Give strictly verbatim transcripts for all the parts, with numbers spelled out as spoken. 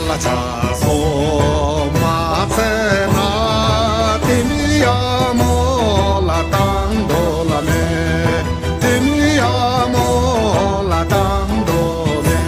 ལ་ཆ་སོ་མ་ཚེ་ན་དེ་མི་ཡ་མོ་ལ་དང་དོ་ལ་མེ། དེ་མི་ཡ་མོ་ལ་དང་དོ་མེ།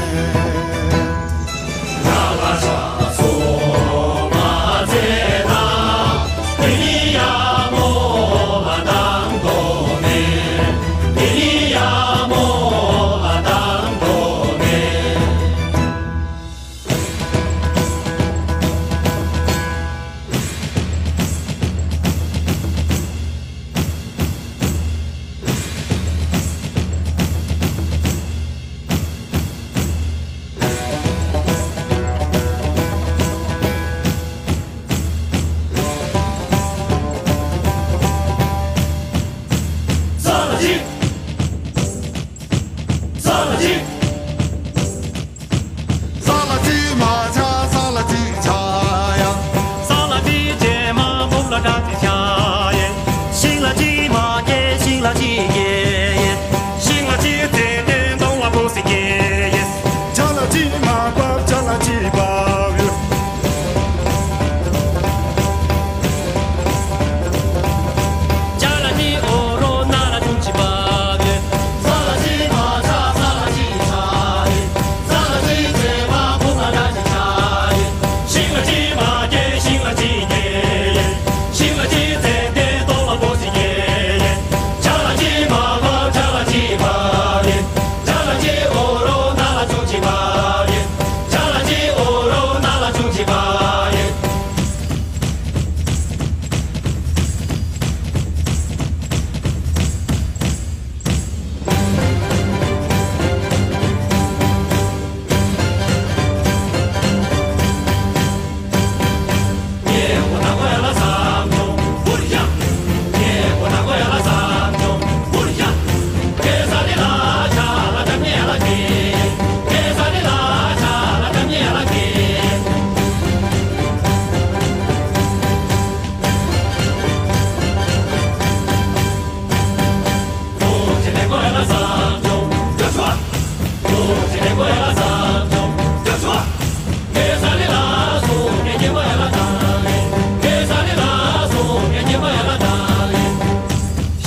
ས་ལ་ཅི། ས་ལ་ཅི། ས་ལ་ཅི་མ་ཆ་ས་ལ་ཅི་ཆ་ཡ། ས་ལ་ཅི་ཅེ་མ་བུག་ལ་ད་ཅི་ཆ་ཡེ། ཤིང་ལ་ཅི་མ་སྐྱེ་ཤིང་ལ་ཅི་སྐྱེ་ཡེ། ཤིང་ལ་ཅི་ཙེ་ཏེ་སྟོང་བ་བུ་སི་སྐྱེ་ཡེ། ཆ་ལ་ཅི་མ་བབ་ཆ་ལ་ཅི་བབ་ཡོད།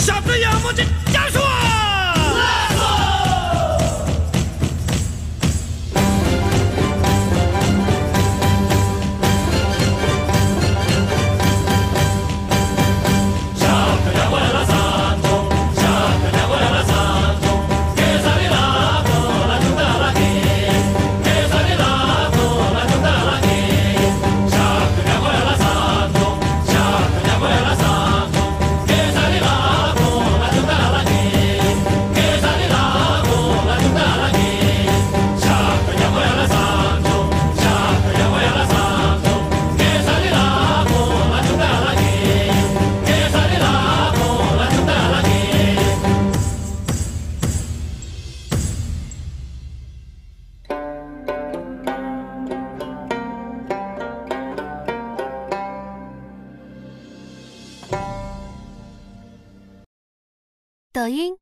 ཞབས་བྲོ་ཡག་མོ་ཅིག་རྒྱབ་ཤོག་ཨ།抖音。